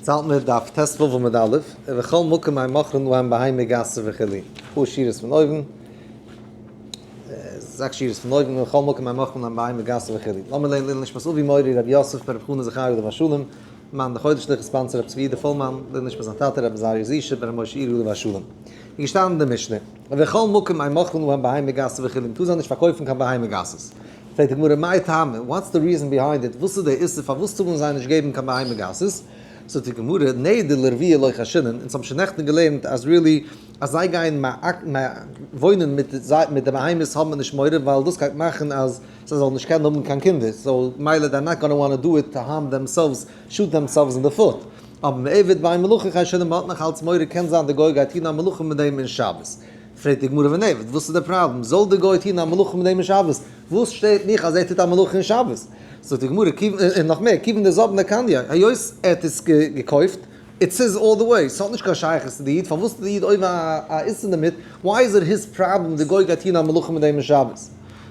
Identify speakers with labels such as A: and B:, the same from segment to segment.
A: צאלט מיר דף ט ו עמוד א', ובכל מקום אין מוכרין להם בהמה גסה וכו', פאר שורות פון אויבן, זעקס שורות פון אויבן, ובכל מקום אין מוכרין להם בהמה גסה וכו'. לאמיר לערנען לעילוי נשמת אבי מורי רבי יוסף ברב חנא זכריה עליו השלום, מאן די חודש'ליכע sponsor רבי צבי יהודה פולמאן, לעילוי נשמת זיין טאטע רבי עזריה זישע ברב משה אירי עליו השלום. איז געשטאנען אין די משנה, ובכל מקום אין מוכרין להם בהמה גסה וכו', מ'טאר זיי נישט פארקויפן קיין בהמה גסות. פרעגט די גמרא מאי טעמא, what's the reason behind it, וואס איז דער איסור פארוואס טאר מען זיי נישט געבן קיין בהמה גסות? זאגט די גמרא, נהי דלרביע לא חיישינן, אונז האבן שוין נעכטן געלערנט אז really אז זיי גייען וואוינען מיט די בהמות האט מען נישט מורא ווייל דאס גייט מאכן אז זיי זאלן נישט קענען האבן קיין קינדער, so מילא they're not gonna wanna do it to harm themselves, shoot themselves in the foot. אבער מעבד ביי מלאכה חיישינן, מען האט נאך אלץ מורא קען זיין די גוי גייט טון א מלאכה מיט דעם אין שבת. פרעגט די גמרא ונעביד, וואס איז די פראבלעם? זאל די גוי טון א מלאכה מיט דעם אין שבת? וואס שטערט מיך אז ער טוט א מלאכה אין שבת? זאגט די גמרא, און נאך מער, כיוון דזבנה קניה, היות ער האט עס געקויפט, it's his all the way, ס'האט נישט קיין שייכות צו די איד, פארוואס איז די איד עובר א איסור דערמיט, why is it his problem די גוי גייט טון א מלאכה מיט דעם אין שבת?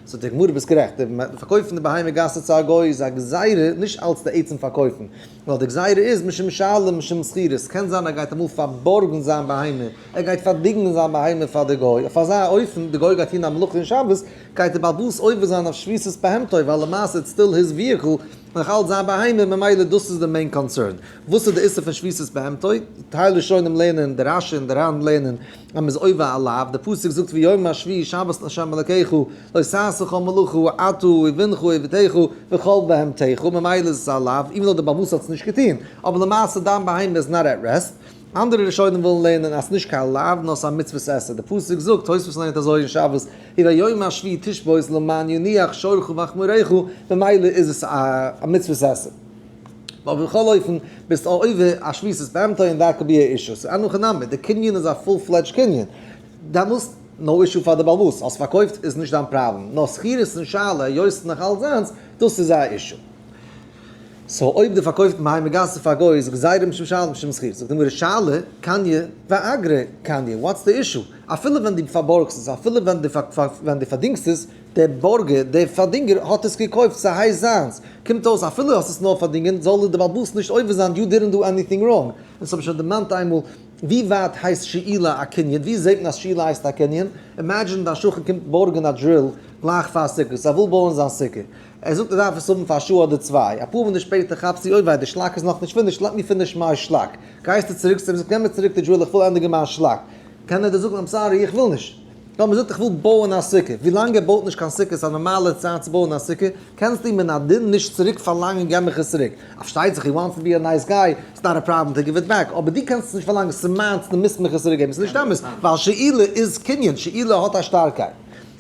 A: זאגט די גמרא, ביסט גערעכט, די פארקויפן די בהמה גסה צו א גוי איז א גזירה, נישט אלץ די עצם פארקויפן, ווייל די גזירה איז משום שאלה משום שכירות, קען זיין ער גייט אמאל פארבארגן זיין בהמה, ער גייט פארדינגן זיין בהמה פאר די גוי, אויף אזא אופן די גוי גייט טון א מלאכה אין שבת, גייט די בעל הבית עובר זיין אויף שביתת בהמתו, ווייל למעשה it's still his vehicle, נאך אלץ זיין בהמה, ממילא דאס איז די main concern. וואס איז די איסור פון שביתת בהמתו? טייל ראשונים לערנען, די רש"י און די ר"ן לערנען, אז מ'איז עובר א לאו, די פסוק זאגט ויום השביעי שבת לה' אלקיך, לא תעשה כל מלאכה אתה ובנך ובתך וכל בהמתך, ממילא איז עס א לאו, even though די בעל הבית האט עס נישט געטון, אבער למעשה דיין בהמה איז not at rest. אנדערע ראשונים ווילן לערנען אז ס'נישט קיין לאו נאר ס'איז א מצוות עשה, די פסוק זאגט, תוספות לערנט אזוי אין שבת, וביום השביעי תשבות למען ינוח שורך וחמורך, ממילא איז עס א מצוות עשה. אבער בכל אופן ביסטו עובר א שביתת בהמתו און that could be a issue. ס'איז אין הכי נמי, די קנין איז א full fledged קנין. דעמאלסט no issue פאר די בעל הבית, האסט פארקויפט איז נישט דיין פראבלעם, נאר שכירות און שאלה היות ס'איז נאך אלץ זיינס, דאס איז א issue. so אויב די פארקויפט בהמה גסה פאר גוי איז גזירה משום שאלה משום שכירות, זאגט די גמרא שאלה קניה ואגרא קניה, what's the issue? אפילו ווען דו פארבארגסט עס, אפילו ווען דו פארדינגסט עס, דער בארגער, דער פארדינגער האט עס געקויפט, ס'הייסט זיינס. קומט אויס אפילו האסט עס נאר פארדינגען, זאל דער בעל הבית נישט עובר זיין, you didn't do anything wrong. און ס'האב איך שוין דערמאנט איינמאל, ווי ווייט הייסט שאילה א קנין? ווי זעט מען אז שאילה הייסט א קנין? imagine דיין שכן קומט בארגען א drill גלייך פאר סוכות, ער וויל בויען זיין סוכה. ער זאגט ער דארף עס האבן פאר א שעה אדער צוויי. אפאר מינוט שפעטער כאפסטו אוי וויי די שלאק איז נאכנישט finished, let me finish my שלאק. גייסטו צוריק צו אים זאגסט געב מיר צוריק די drill איך וויל ענדיגן מיין שלאק. קען ער דיר זאגן I'm sorry איך וויל נישט. נאר מען זאגט איך וויל בויען א סוכה, ווילאנג ער בויט נישט קיין סוכה איז א נארמאלע צייט צו בויען א סוכה, קענסטו מן הדין נישט צוריק פארלאנגען געב מיך עס צוריק, פארשטייט זיך he wants to be a nice guy, it's not a problem to give it back, אבער דו קענסט עס נישט פארלאנגען ס'איז מיינס דו מוזט מיך עס צוריק געבן, ס'איז נישט אמת, ווייל שאילה איז קנין, שאילה האט א שטארקייט.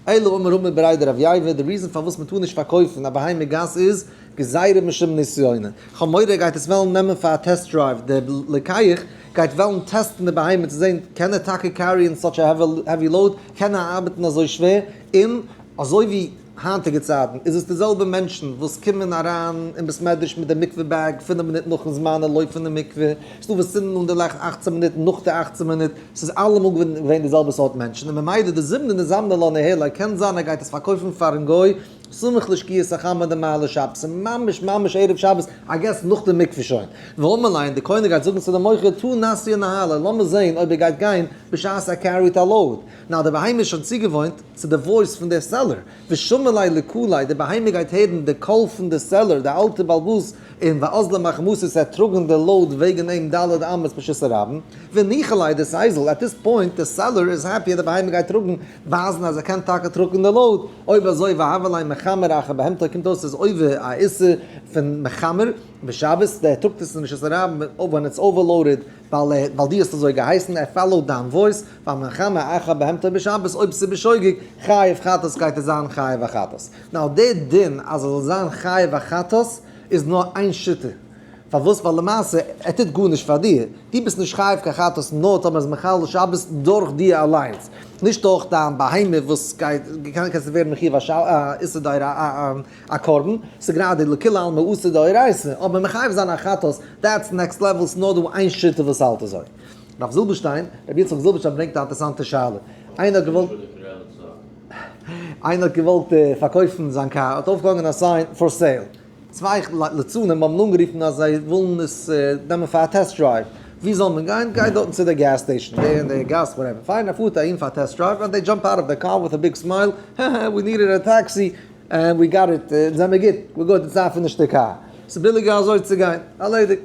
A: אלא אמר רמי בריה דרב ייבא, די reason פארוואס מען טאר נישט פארקויפן א בהמה גסה איז, גזירה משום נסיונא. כ'האב מורא ער גייט עס וועלן נעמען פאר א test drive, דער לוקח גייט וועלן טעסטן די בהמה צו זען קען ער טאקע carry ען such a heavy load, קען ער ארבעטן אזוי שווער, און אזוי ווי היינטיגע צייטן איז עס די זעלבע מענטשן וואס קומען אריין אין בית מדרש מיט די מקווה bag פינף מינוט נאכן זמן און לויפן אין מקווה, ס'דא וואס צינדן אן די לעכט 18 מינוט נאך די 18 מינוט, ס'איז אלעמאל געווען די זעלבע סארט מענטשן, און ממילא דזימנין דזמנה ליה ניהליה קען זיין ער גייט עס פארקויפן פארן גוי, סמוך לשקיעת החמה דמעלי שבת, ממש ממש ערב שבת, I guess נאך די מקווה שוין. ואמר ליה, די קונה גייט זאגן צו די מוכר, תא נסי ניהליה, לאמיר זעהן אויב ער גייט גיין בשעת ער carry ט א load. now די בהמה איז שוין צוגעוואוינט צו די voice פון דער seller, ושמע ליה לקוליה, די בהמה גייט הערן די קול פון די seller, די אלטע בעל הבית, און ואזלא מחמתיה ער טראגן די load וועגן אים ד' אמות ברשות הרבים, וניחא ליה דאיזיל, at this point די seller איז happy אז די בהמה גייט טראגן, ווייזן אז ער קען טאקע טראגן די load, אויב אזוי והוה ליה מחמר אחר בהמתו קומט אויס ס'איז עובר א איסור פון מחמר בשבת, דער טראגט עס אין רשות הרבים ווען it's overloaded ווייל ווייל דו האסט אזוי געהייסן, ער follow ט דיין voice, והמחמר אחר בהמתו בשבת אויב ס'איז בשוגג חייב חטאת גייט ער זיין חייב א חטאת. now דער דין אז ער זאל זיין חייב א חטאת איז נאר איין שיטה. פארוואס? ווייל למעשה ער טוט גארנישט פאר דיר, דו ביסט נישט חייב קיין חטאת נאר טאמער איז מחלל שבת דורך דיר אליינס, נישט דורך דיין בהמה וואס גייט, קענסטו ווערן מחיוב א איסור דאורייתא א קרבן, ס'איז גראדע לכולי עלמא אסור דאורייתא, אבער מחייב זיין א חטאת, that's next level, ס'איז נאר דא איין שיטה וואס האלט אזוי. רב זילבערשטיין, רבי יצחק זילבערשטיין ברענגט א אינטערעסאנטע שאלה, איינער האט געוואלט. איינער האט געוואלט פארקויפן זיין קאר, האט אויפגעהאנגען א sign for sale. צוויי לצנים האבן אנגערופן אז זיי ווילן עס נעמען פאר א test drive. ווי זאל מען גיין? גיי דארטן צו די gas station, די און די גאס, whatever. פיין, ער פארט אהין פאר א test drive, and they jump out of the car with a big smile, העהע, we needed a taxi, and we got it, אונז זעמיר גוט, we're good, אונז דארפן נישט די קאר. ס'איז ביליגער אזוי צו גיין. ארלעדיגט.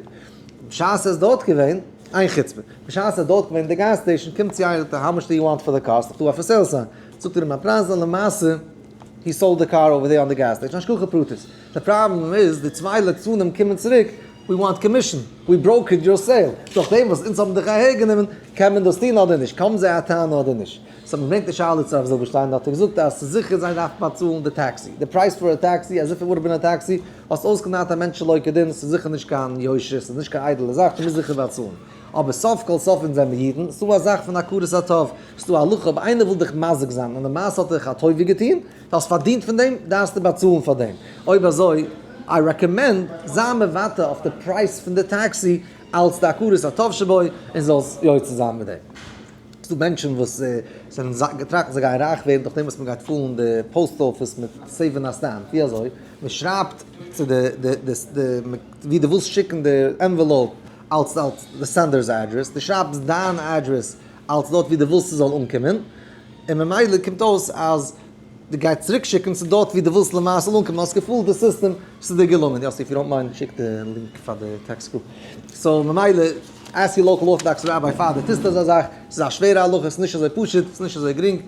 A: בשעת ער איז דארט געווען, איין חוצפה, בשעת ער איז דארט געווען אין די gas station, קומט צו איינער זאגט ער, how much do you want for the car? ס'דאך דא א for sale sign. זאגט ער אים א פרייז, און למעשה, he sold the car over there on the gas station, השגחה פרטית. די פראבלעם איז די צוויי לצנים קומען צוריק, we want commission, we brokered your sale, דורך דעם וואס אונז האבן דיך אהער גענומען קען מען דאס טון אדער נישט, קומען זיי א טענה אדער נישט. סאו מען ברענגט די שאלה צו הרב זילבערשטיין האט ער געזאגט אז ס'איז זיכער זיי דארפן באצאלן די טעקסי, די פרייז פאר א טעקסי as if it would have been a taxi, האסט אויסגענארט א מענטש שלא כדין, ס'איז זיכער נישט קיין יושר, ס'איז נישט קיין איידעלע זאך, מ'מוז זיכער באצאלן. אבער סוף כל סוף אונז זעמיר אידן, ס'דא א זאך פון הכרת הטוב, ס'דא א הלכה אויב איינער וויל דיך מזיק זיין און למעשה האט ער דיך א טובה געטון, דו האסט פארדינט פון דעם, דארפסטו באצאלן פאר דעם. אויב אזוי, I recommend, זיי מוותר אויף די פרייז פון די טעקסי אלס די הכרת הטוב שבו, און זאלסט יוצא זיין מיט דעם. ס'דא מענטשן וואס זענען געטראכט זיי גייען רייך ווערן דורך דעם וואס מ'גייט פולן די post office מיט save ן א stamp. ווי אזוי? מ'שרייבט צו די די די ווי דו ווילסט שיקן די envelope אלס אלס די sender's address, דו שרייבסט דיין אדרעס אלס דארט ווי דו ווילסט ס'זאל אנקומען, און ממילא קומט אויס אז דו גייט צוריק שיקן צו דארט ווי דו ווילסט למעשה זאל אנקומען, האסט געפולט די סיסטעם, ס'איז דיר געלונגען. יאסי if you don't mind שיק די link פאר די text group. so ממילא ask your local Orthodox rabbi פאר דו טוסט אזא זאך, ס'איז א שווערע הלכה, ס'איז נישט אזוי פשוט, ס'איז נישט אזוי גרינג,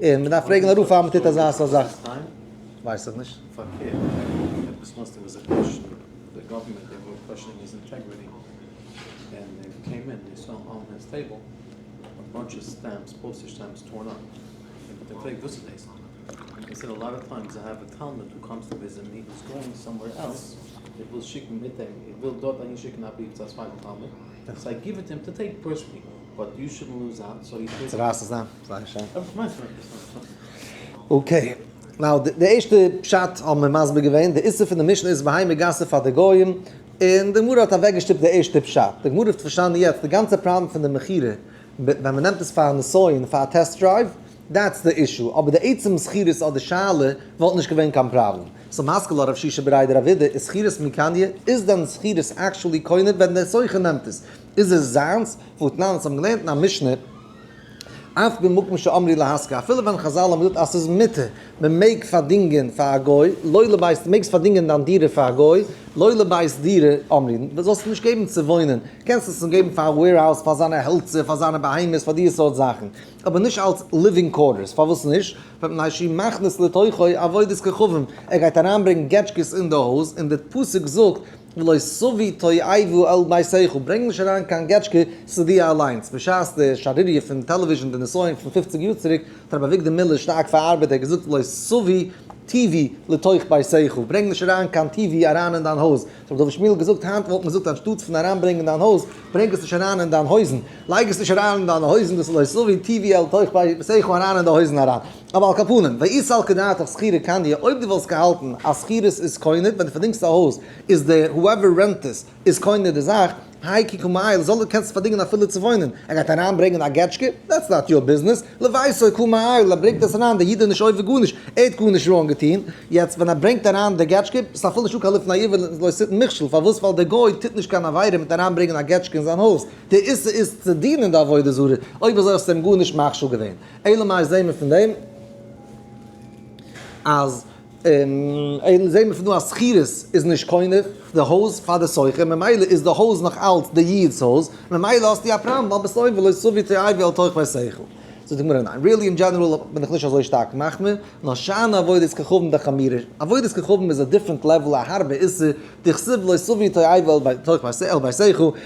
A: און מ'דארף פרעגן א רב פאר מ'טוט אזא סארט זאך. ווייס איך נישט.
B: פארקערט, עפעס must have זיך נישט די government they were questioning his integrity and they came in they saw on his table a bunch of stamps postage stamps torn up און ער פרעגט וואס איז דאס און ער said a lot of times I have a תלמיד who comes to visit me who's going somewhere else איך וויל שיקן מיט אים איך וויל דארט אהין שיקן א בריוו צו א צווייטן תלמיד so I give it him to take personally but you shouldn't lose out so he took
A: צורייס עס איין, זייער שיין. okay, now די ערשטע פשט האבן מיר מסביר געווען, די איסור פון די משנה איז בהמה גסה פאר די גוים, און די גמרא האט אוועקגעשטופט די ערשטע פשט. די גמרא האט פארשטאנען יעצט די גאנצע פראבלעם פון די מכירה, ווען מען נעמט עס פאר א נסיון, פאר א test drive, that's the issue, אבער די עצם שכירות אדער שאלה וואלט נישט געווען קיין פראבלעם. so מתקיף לה רב שישא בריה דרב אידי, איז שכירות מי קניא? איז דען שכירות actually קונה ווען דער שוכר נעמט עס? איז עס זיינס? והתנן, אונז האבן געלערנט אין א משנה, אף במקום שאמרו להשכיר, אפילו ווען חזל האבן געזאגט אז ס'איז מותר, מען מעג פארדינגען פאר א גוי, לא לבית, דו מעגסט פארדינגען דיין דירה פאר א גוי, לא לבית דירה אמרו, דו זאלסט נישט געבן צו וואוינען, קענסט עס אים געבן פאר א warehouse, פאר זיינע העלצער, פאר זיינע בהמות, פאר די סארט זאכן, אבער נישט אלס living quarters, פארוואס נישט? מפני שהוא מכניס לתוכו עבודת כוכבים, ער גייט אריינברענגען געטשקעס אין די הויז, און די פסוק זאגט, ולא תביא תועבה אל ביתך, ברענג נישט אריין קיין געטשקע צו דיר אליינס. בשעת די שערוריה פון טעלעוויזשען די נסיון פון 50 יאר צוריק, האט רבי אביגדור מילער שטארק פארארבעט, ער האט געזאגט ולא תביא TV לתוך ביתך, ברענג נישט אריין קיין TV אריין אין דיין הויז. האט רבי דוד שמואל געזאגט, היינט וואלט מען געזאגט אנשטאטס פון אריינברענגען אין דיין הויז, ברענג עס נישט אריין אין דיין הויזן, לייג עס נישט אריין אין דיינע הויזן, דאס איז לא תביא TV אל תוך ביתך אריין אין די הויזן אריין. אבער על כל פנים, ואי סלקא דעתך שכירה קניא, אויב דו וואלסט געהאלטן אז שכירות איז קונה, ווען דו פארדינגסט א הויז איז די whoever rent עס איז קונה די זאך, האי כי קא מעייל, זאל ער קענסט פארדינגען אפילו צו וואוינען, ער גייט אריין ברענגען א געטשקע, that's not your business, לביתו קא מעייל, ער ברענגט עס אריין, די איד איז נישט עובר גארנישט, ער האט גארנישט wrong געטון, יעצט ווען ער ברענגט אריין די געטשקע, איז אפילו נישטא קיין לפני עור לא תתן מכשול, פארוואס? ווייל דער גוי טוט נישט קיין עבירה מיט אריין ברענגען א געטשקע אין זיין הויז, די איסור איז צו דינען די עבודה זרה, אויב אזוי האסטו אים גארנישט מכשיל געווען. אלא מאי זעהן מיר פון דעם אז אלא זעהן מיר פון דא אז שכירות איז נישט קונה די הויז פאר די שוכר, ממילא איז די הויז נאך אלץ די איד'ס הויז, ממילא האסטו א פראבלעם ווייל ביסט עובר לא תביא תועבה אל תוך ביתך. זאגט די גמרא ניין, really in general בין איך נישט אזוי שטארק מחמיר, נאר שאני עבודת כוכבים דחמירא, עבודת כוכבים איז א different level א הארבע איסור, דכתיב לא תביא תועבה אל תוך אל ביתך,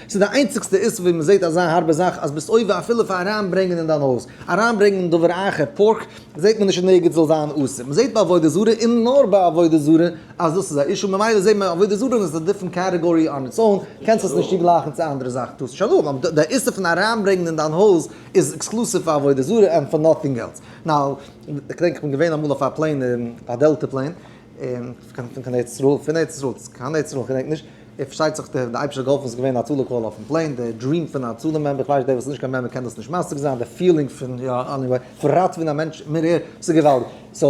A: ס'איז די איינציגסטע איסור ווי מ'זעט אזא הארבע זאך אז ביסט עובר אפילו פאר אריינברענגען אין דיין הויז, אריינברענגען דבר אחר, pork, זעט מען נישט אין ערגעץ זאל זיין אסור, מ'זעט ביי עבודה זרה און נאר ביי עבודה זרה אז דאס איז א issue, ממילא זעט מען עבודה זרה איז א different category on its own, קענסט עס נישט צוגלייכן צו אנדערע זאכן, טארסט נישט הנאה האבן, די איסור פון אריינברענגען אין דיין הויז איז exclusive פאר עבודה זרה and for nothing else. Now, כ'דענק כ'בין געווען אמאל אויף א plane, א Delta plane, און פון קיין ארץ ישראל, פון ארץ ישראל צו קיין ארץ ישראל, כ'געדענק נישט, און פארשטייט זיך די אייבערשטער האט געהאלפן ס'איז געווען א הצלה call אויפן plane, די dream פון א הצלה member, איך ווייס דער וואס איז נישט קיין member קען דאס נישט משיג זיין, די feeling פון יא anyway, פון ראטעווען א מענטש מיט עיר, ס'איז געוואלדיג. so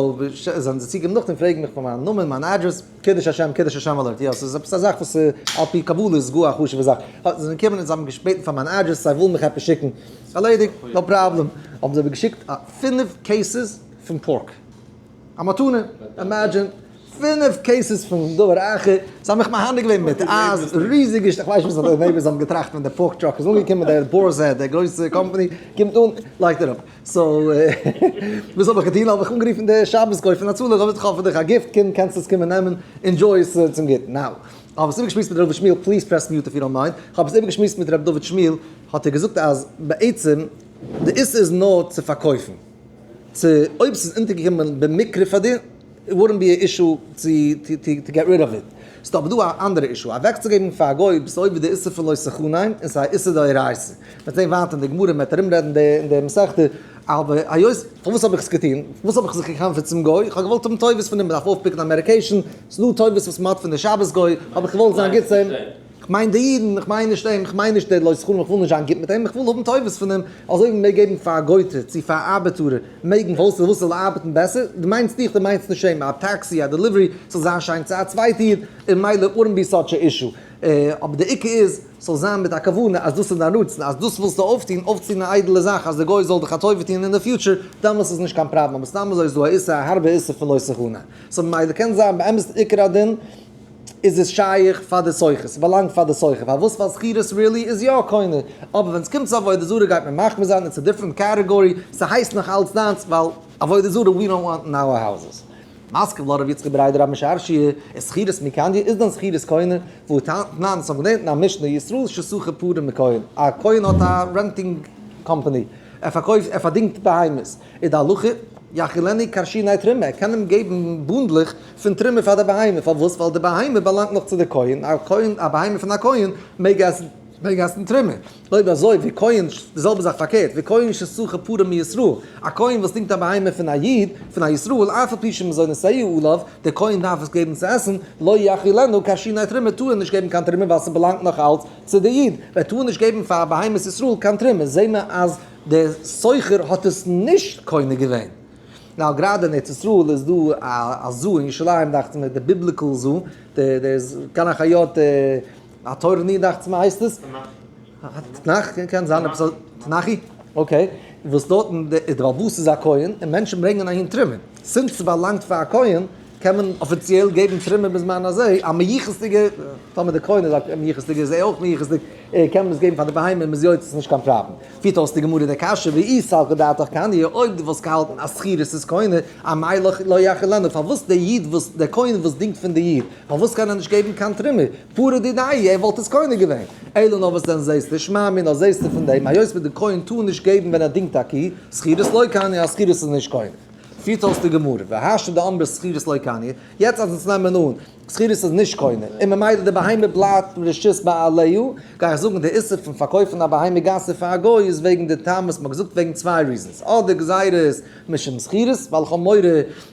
A: זענען זיי צוגעקומען נאכדעם פרעגן מיך פאר מיין נאמען, מיין אדרעס, קידוש השם, קידוש השם alert, יא ס'איז עפעס א זאך וואס על פי קבלה איז גאר א חשוב'ע זאך, זיי זענען געקומען און זיי האבן געבעטן פאר מיין אדרעס, זיי ווילן מיך עפעס שיקן, ערלעדיגט, no problem, האבן זיי מיר געשיקט פינף cases פון pork. א מתנה, imagine, פינף cases פון דבר אחר, זיי האבן מיך מהנה געווען מיט אייז, ריזיגע, איך ווייס נישט וואס די neighbors האבן געטראכט ווען די pork truck איז אנגעקומען, דער בארזע, דער גרויסע קאמפאני, קומט אן, לייגט אראפ. so, וואס האב איך געטון? האב איך אנגערופן די שבת גוי פון הצלה, איך האב געזאגט איך האב פאר דיך א gift, קום קענסט עס קומען נעמען, enjoy עס צום גוטן. now, האב עס איבערגעשמועסט מיט ר' דוד שמואל, please press mute if you don't mind, איך האב עס איבערגעשמועסט מיט ר' דוד שמואל, האט ער געזאגט אז בעצם די איסור איז נאר צו פארקויפן. צו אויב ס'איז אונטערגעקומען במקרה פאר דיר, it wouldn't be a issue צו to get rid of it. ס'איז אבער דא א אנדערע issue, אוועקצוגעבן פאר א גוי ביסט עובר די איסור פון לא תחנם, און ס'איז א איסור דאורייתא. מ'וועט זען ווייטער אין די גמרא, מ'וועט ארומרעדן אין די מסכתא, אבער היות, פארוואס האב איך עס געטון? פארוואס האב איך זיך גע'חנפ'עט צום גוי? איך האב געוואלט האבן טובות פון אים, מ'דארף אויפ pick ן א medication, ס'איז דא טובות וואס מ'האט פון די שבת גוי, האב איך געוואלט זיין גוט צו אים. כ'מיין די אידן, כ'מיין נישט אים, כ'מיין נישט די לא תחנם, כ'וויל נישט זיין גוט מיט אים, כ'וויל האבן טובות פון אים, אזוי ווי מ'מעג געבן פאר א גוי'טע צו פאר א ארבעטארער, מעגן וואס וואס זאל ארבעטן בעסער, דו מיינסט דיך, דו מיינסט נישט אים, א טעקסי, א delivery, ס'זאל זיין שיין צו א צווייטע איד, און מילא wouldn't be such a issue. אבער די עיקר איז, ס'זאל זיין מיט א כוונה אז דאס איז דיין רצון, אז דאס ווילסטו אויפטון, אויפטון א איידעלע זאך אז די גוי זאל דיך א טובה טון אין די future, דעמאלס איז נישט קיין פראבלעם, אבער סתם אזוי איז דא א איסור, א הארבע איסור פון לא תחנם. so ממילא קען זיין באמת עיקר הדין, איז עס שייך פאר די שוכר, ס'באלאנגט פאר די שוכר, פארוואס? ווייל שכירות really איז יא קונה, אבער ווען ס'קומט צו עבודה זרה גייט מען מחמיר זיין, it's a different category, ס'הייסט נאך אלץ דיינס, ווייל עבודה זרה we don't want in our houses. מתקיף לה רב יצחק בריה דרב משרשיא, איז שכירות מי קניא, איז דען שכירות קונה? והא תנן, ס'האט מען געלערנט אין א משנה, ישראל ששכר פרה מכהן, א כהן האט א renting company, ער פארקויפט, ער פארדינגט בהמות, איז די הלכה, יאכילנו כרשיני תרומה, ער קען אים געבן בונדלעך פון תרומה פאר די בהמה, פארוואס? ווייל די בהמה באלאנגט נאך צו די כהן, א כהן, א בהמה פון א כהן מעג עסן, מעג עסן תרומה. אויב אזוי וכהן, די זעלבע זאך פארקערט, וכהן ששכר פרה מישראל, א כהן וואס דינגט א בהמה פון א איד, פון א ישראל, אף על פי שמזונותיה עליו, דער כהן דארף עס געבן צו עסן, לא יאכילנו כרשיני תרומה, טאר ער נישט געבן קיין תרומה ווייל ס'באלאנגט נאך אלץ צו די איד, ער טאר נישט געבן פאר בהמת ישראל קיין תרומה, זעהן מיר אז דער שוכר האט עס נישט קונה געווען. now גראדע אין ארץ ישראל איז דא א zoo אין ירושלים דאכט זיך מיר די biblical zoo, די די גן החיות התורני דאכט זיך מיר הייסט עס. תנך? קען זיין עפעס א תנכי? okay. וואס דארטן די בעל הבית איז א כהן און מענטשן ברענגען אהין תרומה. since ס'באלאנגט פאר א כהן קען מען אפיציעל געבן תרומה בזמן הזה, א מיוחס'דיגע, טאמער די כהן איז א מיוחס'דיגע איז ער אויך מיוחס'דיג, קען מען עס געבן פאר די בהמה און מ'איז יוצא ס'איז נישט קיין פראבלעם. פירט אויס די גמרא די קשיא ואי סלקא דעתך קניא, אויב דו וואלסט געהאלטן אז שכירות איז קונה, אמאי לא יאכילנו, פארוואס דער איד וואס, דער כהן וואס דינגט פון די איד, פארוואס קען ער נישט געבן קיין תרומה, פרה דידיה, ער וואלט עס קונה געווען. אלא נאר וואס דען זעסטו, שמע מינה זעסטו פון דעם, היות וואס די כהן טאר נישט געבן ווען ער דינגט א קי, שכירות לא קניא, אז שכירות איז נישט קונה. פירט אויס די גמרא, והשתא דאמרת שכירות לא קניא, יעצט אז אונז נעמען אן, שכירות איז נישט קונה, און ממילא די בהמה בלייבט ברשות בעליה, גיי איך זאגן די איסור פון פארקויפן א בהמה גסה פאר א גוי איז וועגן די טעם וואס מ'האט געזאגט וועגן צוויי reasons, אדער גזירות משום שכירות, ווייל איך האב מורא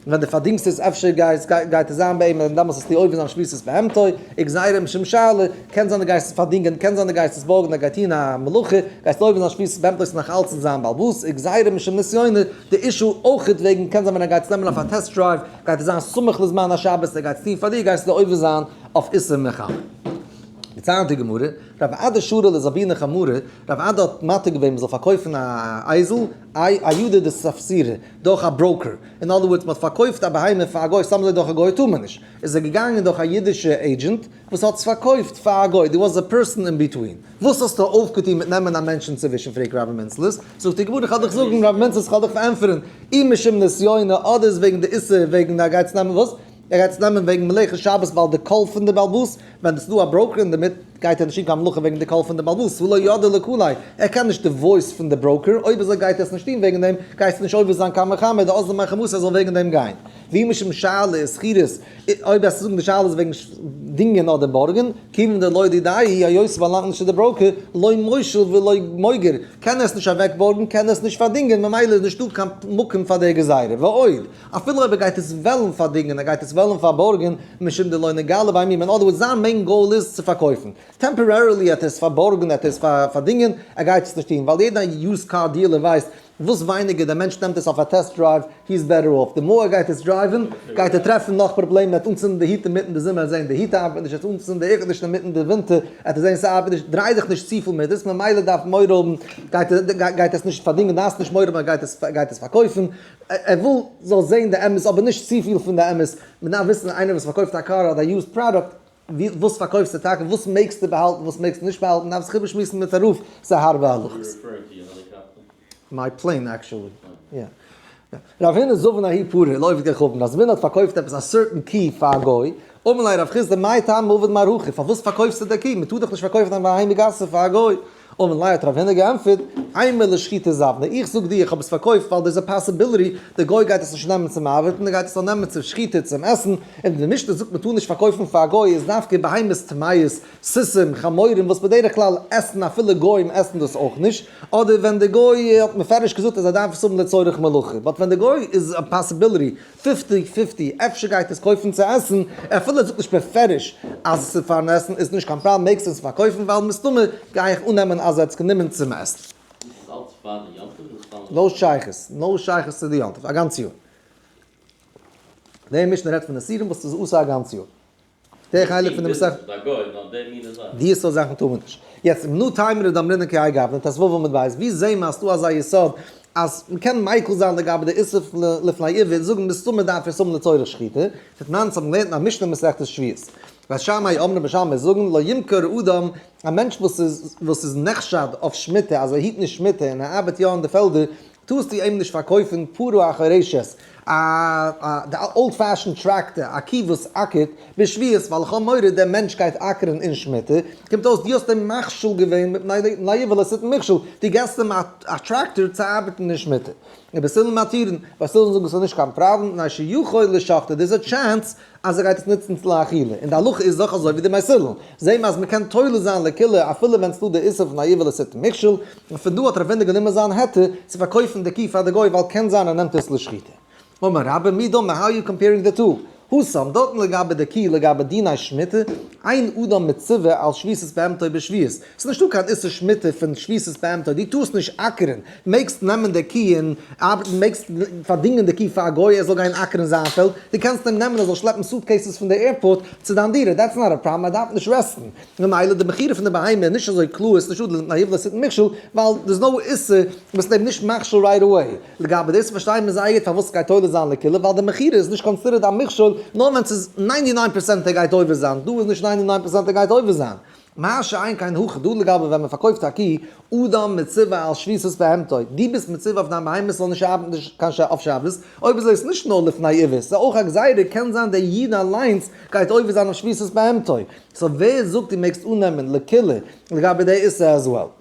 A: ווען דו פארדינגסט עס אפשר גייט עס זיין ביי אים און דעמאלס וועסטו עובר זיין שביתת בהמתו, וגזירה משום שאלה, קען זיין דו גייסט עס פארדינגען, קען זיין דו גייסט עס בארגן ער גייט טון א מלאכה, גייסטו עובר זיין שביתת בהמתו עס נאך אלץ אין זיין בעלבאס, וגזירה משום נסיונות, די issue אויכעט וועגן קען זיין ווען ער גייט עס נעמען אויף א test drive, גייט עס זיין סמוך לזמן השבת, ער גייט עס טון פאר דיר, גייסטו עובר זיין אויף איסור מלחמה. דערציילט די גמרא, רב אדא שרא לזבינא חמרא, רב אדא האט מתיר געווען מ'זאל פארקויפן א אייזל, אהדא דספסירא, דורך א broker, in other words מ'האט פארקויפט א בהמה פאר א גוי, סתם אזוי דורך א גוי טאר מען נישט, איז ער געגאנגען דורך א אידישע agent וואס האט עס פארקויפט פאר א גוי, there was a person in between. וואס האסטו אויפגעטון מיט נעמען א מענטש אינצווישן פרעגט רבי מנצלס, זאגט די גמרא איך וועל דיך זאגן רבי מנצלס איך וועל דיך פארענטפערן, אי משום נסיונא אדער איז וועגן די איסור וועגן ער גייט עס נעמען וואס? ער גייט עס נעמען וועגן מלאכת שבת ווייל די קול פון די בעלבאס, ווען עס איז דא א broker אינדערמיט גייט ער נישט טון קיין מלאכה וועגן די קול פון די בעלבאס, ולא ידע לקוליה, ער קען נישט די voice פון די broker, אויב אזוי גייט ער עס נישט טון וועגן דעם, גייסטו נישט עובר זיין קיין מחמד, די אזלא מחמתא זאל וועגן דעם גיין. ואי משום שאלה ושכירות, אויב וועסטו זאגן די שאלה איז וועגן דינגען אדער בארגן, כיוון דלא דידיה, היות ס'באלאנגט נישט צו די broker, לא מושאיל ולא מוגר, קען ער עס נישט אוועקבארגן, קען ער עס נישט פארדינגען, ממילא איז נישטא קיין מקום פאר די גזירה. ועוד, אפילו אויב ער גייט עס וועלן פארדינגען, ער גייט עס וועלן פארבארגן, משום דלא ניגלי ביה מומא, אין other words זיין main goal איז צו פארקויפן. Temporarily האט ער עס פארבארגן, ער האט עס פארדינגען, ער גייט עס נישט טון, ווייל יעדע used car dealer ווייסט וואס ווייניגער דער מענטש נעמט עס אויף א test drive, he is better off. די more ער גייט עס drive ן, גייט ער טרעפן נאך פראבלעמען, ער וועט אנצינדן די heat אינמיטן די זומער, ער וועט זען די heat ארבעט נישט, ער וועט אנצינדן די air conditioner אינמיטן די ווינטער, ער וועט זען ס'ארבעט נישט, דריי דיך נישט צופיל מיט עס, ממילא דארף מורא האבן, גייט ער גייט עס נישט פארדינגען, דארפסט נישט מורא האבן ער גייט עס גייט עס פארקויפן, ער וויל זאלסט זען די אמת אבער נישט צופיל פון די אמת, מען דארף וויסן איינער וואס פארקויפט א קאר אדער א used product, וואס פארקויפסטו טאקע? וואס מעגסטו באהאלטן? וואס מעגסטו נישט באהאלטן? דארף זיך איבערשמועסן מיט א רב, ס'איז א הארבע הלכות. My plane actually. יא. רב הונא זבין ההיא פרה לעובד כוכבים, אז רב הונא האט פארקויפט עפעס א certain קי פאר א גוי, אמר ליה רב חסדא מאי טעמא עביד מר הכי, פארוואס פארקויפסטו די קי? מ'טאר דאך נישט פארקויפן א בהמה גסה פאר א גוי. אמר ליה האט רב הונא געענטפערט, אימא לשחיטה זבנה, איך זאג דיר איך האב עס פארקויפט ווייל there's a possibility די גוי גייט עס נישט נעמען צום ארבעטן, ער גייט עס נאר נעמען צום שחיטה צום עסן, און די משנה זאגט מען טאר נישט פארקויפן פאר א גוי איז דווקא בהמות טמאות, סוסים, חמורים וואס בדרך כלל עסן אפילו גוים עסן דאס אויך נישט, אדער ווען די גוי האט מפרש געזאגט אז ער דארף עס האבן לצורך מלאכה, but ווען די גוי איז א possibility fifty fifty אפשר גייט עס קויפן צו עסן, אפילו ער זאגט נישט בפירוש אז עס איז פארן עסן איז נישט קיין פראבלעם מעגסט עס פארקויפן ווייל מסתמא גיי איך אננעמען אז ער האט עס גענומען צום עסן.
C: דאס איז אלץ פאר די יום טוב אדער סתם אזוי?
A: No שייכות, no שייכות צו די יום טוב, א גאנץ יאר. די משנה רעדט פון איסורים וואס איז אסור א גאנץ יאר. די חלק פון די מסכת. די סארט זאכן טאר מען נישט. יעצט אם נו תימרא דאמרינן כהאי גוונא ט"ו עמוד ב', ווי זעהן מיר אז ס'דא אזא יסוד אז מ'קען מיקל זיין לגבי די איסור לפני עיוור און זאגן מסתמא דארף ער עס האבן לצורך שחיטה, דתנן אונז האבן געלערנט אין א משנה מסכת שביעית. בית שמאי אומרים בית שמאי זאגן לא ימכור אדם, א מענטש וואס איז וואס איז נחשד אויף שמיטה אז ער היט נישט שמיטה און ער ארבעט יא אין די פעלדער, טארסטו אים נישט פארקויפן פרה החורשת, א א old fashion tractor, א קי וואס אקערט, בשביעית, ווייל איך האב מורא דער מענטש גייט אקערן אין שמיטה, קומט אויס דו האסט אים מכשיל געווען מפני עור לא תתן מכשול, דו געבסט אים א טראקטאר צו ארבעטן אין שמיטה. ובית הלל מתירין, בית הלל זאגן ס'איז נישט קיין פראבלעם, מפני שיכול לשחטו, there's a chance אז ער גייט עס נוצן לאכילה, און די הלכה איז דאך אזוי ווי די בית הלל, זעהן מיר אז מען קען תולה זיין לקולא אפילו ווען ס'דא די איסור פון עור לא תתן מכשול, און פון דא האט רב הונא גענומען זיין היתר צו פארקויפן די קי פאר די גוי ווייל קען זיין ער נעמט עס לשחיטה. אמר רבה מי דמי how you comparing the two? התם, דארטן לגבי די קי לגבי דיני שמיטה, אין אדם מצווה על שביתת בהמתו בשביעית, ס'איז נישטא קיין איסור שמיטה פון שביתת בהמתו, דו טארסט נישט אקערן, מעגסט נעמען די קי און ארבעטן, מעגסט פארדינגען די קי פאר א גוי ער זאל גיין אקערן זיין פעלד, דו קענסט אים נעמען ער זאל שלעפן suitcases פון די airport צו דיין דירה, that's not a problem, ער דארף נישט rest ן. ממילא די מכירה פון די בהמה איז נישט אזוי קלאר, עס איז נישטא די מפני עור לא תתן מכשול, ווייל there's no איסור, ביסט אים נישט מכשיל right away. לגבי דאס פארשטייען מיר זייער גוט פארוואס סגייט תולה זיין לקולא, ווייל די מכירה איז נישט considered א מכשול נאר ווען ס'איז ninety nine percent ער גייט עובר זיין, דא איז נישט ninety nine percent ער גייט עובר זיין. מה שאין כן הכא דא לגבי ווען מ'פארקויפט א קי, אדם מצווה על שביתת בהמתו, דו ביסט מצווה אויף דיין בהמה ס'זאל נישט ארבעטן קיין אויף שבת, אויב אזוי איז נישט נאר לפני עיוור, ס'איז אויך א גזירה, קען זיין דער איד אליינס גייט עובר זיין אויף שביתת בהמתו, so ווער זאגט דו מעגסט אננעמען לקולא לגבי די איסור as well?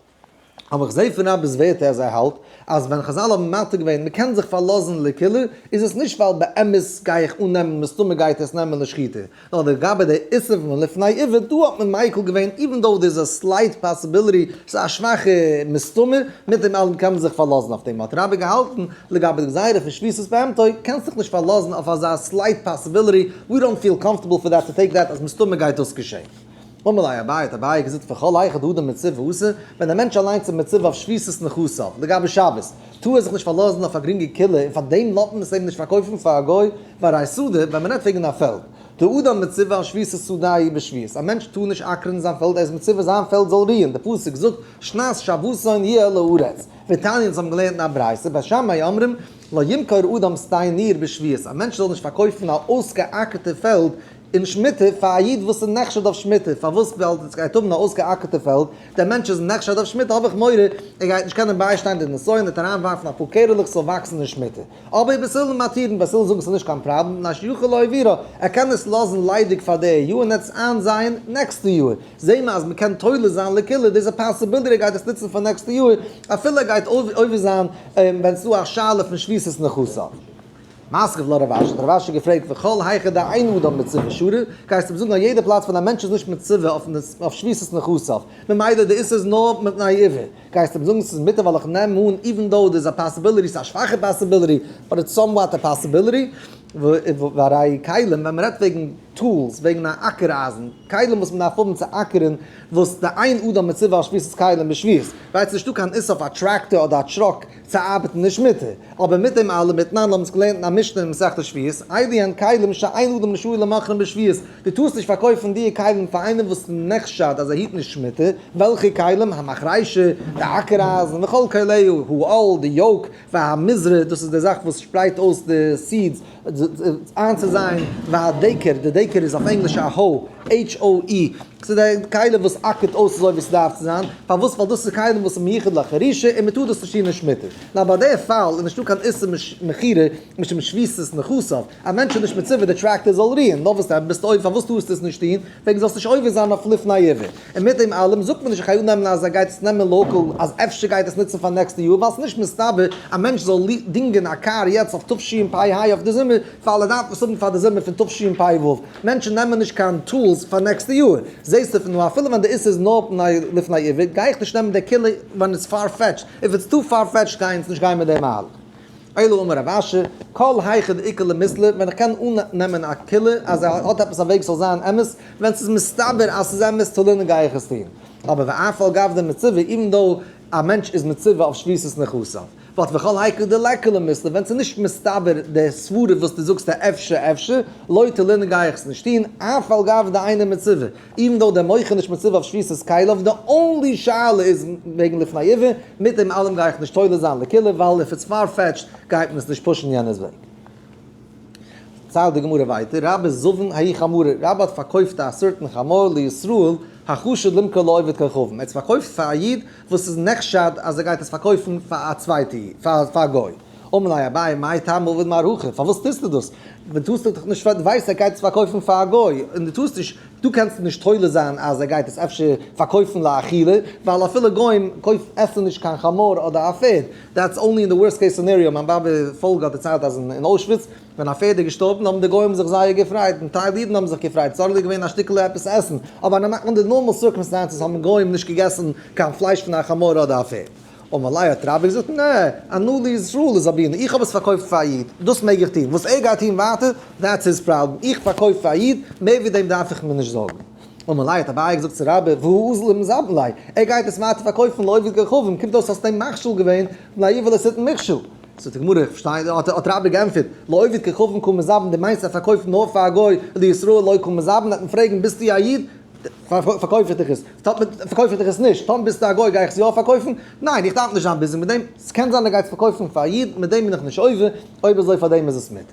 A: אבער איך זעה פון רבה'ס ווערטער אז ער האלט אז ווען חזל האבן מתיר געווען מ'קען זיך פארלאזן לקולא איז עס נישט ווייל באמת גיי איך אננעמען מסתמא גייט עס נעמען לשחיטה, נאר לגבי די איסור פון לפני עיוור דא האט מען מיקל געווען even though there is a slight possibility ס'איז א שוואכע מסתמא, מיט דעם אלעם קען מען זיך פארלאזן אויף דעם האט רבה געהאלטן לגבי די גזירה פון שביתת בהמתו קענסט דיך נישט פארלאזן אויף אזא slight possibility we don't feel comfortable for that to take that אז מסתמא גייט דאס געשען. אמר ליה אביי האט אביי געזאגט וכל היכא דאדם מצווה אסור, ווען דער מענטש אליינס איז מצווה אויף שביתת נכסיו, לגבי שבת, טאר ער זיך נישט פארלאזן אויף א גרינגע קולא און פאר דעם לאזט מען עס אים נישט פארקויפן פאר א גוי, והרי שדה, ווען מען רעדט וועגן א פעלד, דאדם מצווה על שביתת שדהו בשביעית, א מענטש טאר נישט אקערן זיין פעלד, ער איז מצווה זיין פעלד זאל רוען, דער פסוק זאגט, שנת שבתון יהיה לארץ, ותניא אונז האבן געלערנט אין א ברייתא, בית שמאי אומרים, לא ימכור אדם שדה ניר בשביעית, א מענטש זאל נישט פארקויפן א אויסגעאקערטע פעלד אין שמיטה פאר א איד וואס איז נחשד אויף שמיטה, פארוואס? ווייל עס גייט האבן א אויסגעאקערטע פעלד, דער מענטש איז נחשד אויף שמיטה האב איך מורא ער גייט נישט קענען ביישטיין די נסיון, ער וועט אריינווארפן אפאר קערעלעך ס'זאל וואקסן אין שמיטה. אבער בית הלל מתירין, בית הלל זאגן ס'איז נישט קיין פראבלעם, מפני שיכול להעבירה, ער קען עס לאזן ליידיג פאר די יאר און עס איינזייען נעקסטע יאר, זעהן מיר אז מ'קען תולה זיין לקולא, there's a possibility ער גייט עס נוצן פאר נעקסטע יאר, אפילו ער גייט עובר זיין ווען ס'איז דא א שאלה פון שביתת נכסיו. מתקיף לה רב אשי, האט רב אשי געפרעגט וכל היכא דאין אדם מצווה שרי, גייסטו מיר זאגן אז יעדע פלאץ וואו א מענטש איז נישט מצווה אויף שביתת נכסיו, ממילא די איסור איז נאר מפני עיוור, גייסטו מיר זאגן ס'איז מותר ווייל איך נעם אן even though there's a possibility, ס'איז א שוואכע possibility, but it's somewhat a possibility, והראי' כלים, ווען מ'רעדט וועגן tools, וועגן א אקער אייזן, כלים וואס מ'דארף האבן צו אקערן, וואס דאין אדם מצווה על שביתת כלים בשביעית, ווייל ס'נישטא קיין איסור אויף א טראקטאר אדער א truck צו ארבעטן נישט מותר. אבער מיט דעם אלעם מיטנאנד האבן אונז געלערנט אין א משנה אין מסכת שביעית, אלו הן כלים שאין אדם רשאי למכרן בשביעית, דו טארסט נישט פארקויפן דיע כלים פאר איינעם וואס נחשד אז ער היט נישט שמיטה, וועלכע כלים? המחרישה, די אקער אייזן, וכל כליה, האל, די yoke, והמזרה, דאס איז די זאך וואס שפרייט אויס די seeds איינצוזייען, והדקר, די דקר איז אויף ענגליש א hoe, HOE, ס'איז די כלי וואס אקערט אויס אזוי ווי ס'דארף צו זיין, פארוואס? ווייל דאס איז כלים וואס איז מיוחד לחרישה און מ'טאר דאס נישט טון אין שמיטה. נאר ביי די פאל איז נישטא קיין איסור מכירה משום שביתת נכסיו, א מענטש איז נישט מצווה די טראקטאר זאל רוען, נאר וואס דען ביסטו עובר פארוואס טארסטו עס נישט טון, וועגן זאלסט נישט עובר זיין אויף לפני עיוור, און מיט דעם אלעם זאגט מען נישט איך גיי אננעמען אז ער גייט עס נעמען local אז אפשר גייט עס נוצן פאר נעקסטע יאר ווייל עס איז נישט מסתבר א מענטש זאל דינגען א קאר יעצט אויף תשפ ה אויף די זומער ווייל ער דארף עס האבן פאר די זומער פון תשפ ו, מענטשן נעמען נישט קיין tools פאר נעקסטע יאר, זעסטו פון דא אפילו ווען די איסור איז נאר לפני עיוור גיי איך נישט נעמען די קולא ווען it's far-fetched. If it's too far-fetched גייען אונז נישט גיין מיט דעם מהלך. אלא אמר רב אשי, כל היכא דאיכא למיתלא, ווען איך קען אננעמען א קולא אז ער האט עפעס א וועג ס'זאל זיין אמת, ווען ס'איז מסתבר אז ס'איז אמת תלינן גיי איך עס טון. אבער ואף על גב דמצווה, even though א מענטש איז מצווה אויף שביתת נכסיו. But וכל היכא דליכא למיתלא, ווען ס'איז נישט מסתבר די סברה וואס דו זאגסט א אפשר אפשר, לא תלינן גיי איך עס נישט טון, אף על גב דאינו מצווה. Even though דער מוכר נישט מצווה אויף שביתת כליו, די only שאלה איז וועגן לפני עיוור, מיט דעם אלעם גיי איך נישט תולה זיין לקולא, ווייל if it's far-fetched גייט מען עס נישט push ן יענער'ס וועג. ציילט די גמרא ווייטער, רבה זבין ההוא חמורא, רבה האט פארקויפט א certain חמור לישראל החשוד למכור לעובד כוכבים, ער האט עס פארקויפט פאר א איד וואס איז נחשד אז ער גייט עס פארקויפן פאר א צווייטע איד, פאר א גוי. אמר ליה אביי מאי טעמא עביד מר הכי, פארוואס טוסטו דאס? ווען טוסטו דאך נישט פאר, דו ווייסט ער גייט עס פארקויפן פאר א גוי, און דו טוסט נישט, דו קענסט נישט תולה זיין אז ער גייט עס אפשר פארקויפן לאכילה, ווייל אפילו גוים קויפן עסן נישט קיין חמור אדער א פערד, that's only in the worst case scenario, מיין באבע פאלגא האט דערציילט אז אין אוישוויץ ווען א פערד איז געשטארבן האבן די גוים זיך זייער געפרייט, און טייל אידן האבן זיך געפרייט, ס'איז already געווען א שטיקל עפעס עסן, אבער under normal circumstances האבן גוים נישט געגעסן קיין פלייש פון א חמור אדער א פערד. אמר ליה האט רבה געזאגט, נע, אנא לישראל זבינא, איך האב עס פארקויפט פאר א איד, דאס מעג איך טון, וואס ער גייט טון ווייטער, that's his problem, איך פארקויף פאר א איד, מער ווי דעם דארף איך מיר נישט זארגן. אמר ליה האט אביי געזאגט צו רבה, והא אזל ומזבין ליה, ער גייט עס ווייטער פארקויפן לעובד כוכבים, קומט אויס האסט אים מכשיל געווען, לאיבעלע סיטן מכשול. זאגט די גמרא, איך פארשטיי, האט רבה געענטפערט, לעובד כוכבים קא מזבין, דו מיינסט ער פארקויפט נאר פאר א גוי, לישראל לא קא מזבין, וועט מען פרעגן ביסטו א איד? פארקויף איך דיך עס, פארקויף איך דיך עס נישט, טאמער ביסטו א גוי גיי איך עס יא פארקויפן? ניין, איך דארף נישט זיין busy מיט דעם, ס'קען זיין ער גייט עס פארקויפן פאר א איד, מיט דעם בין איך נישט עובר, אויב אזוי פאר דעם איז עס מותר.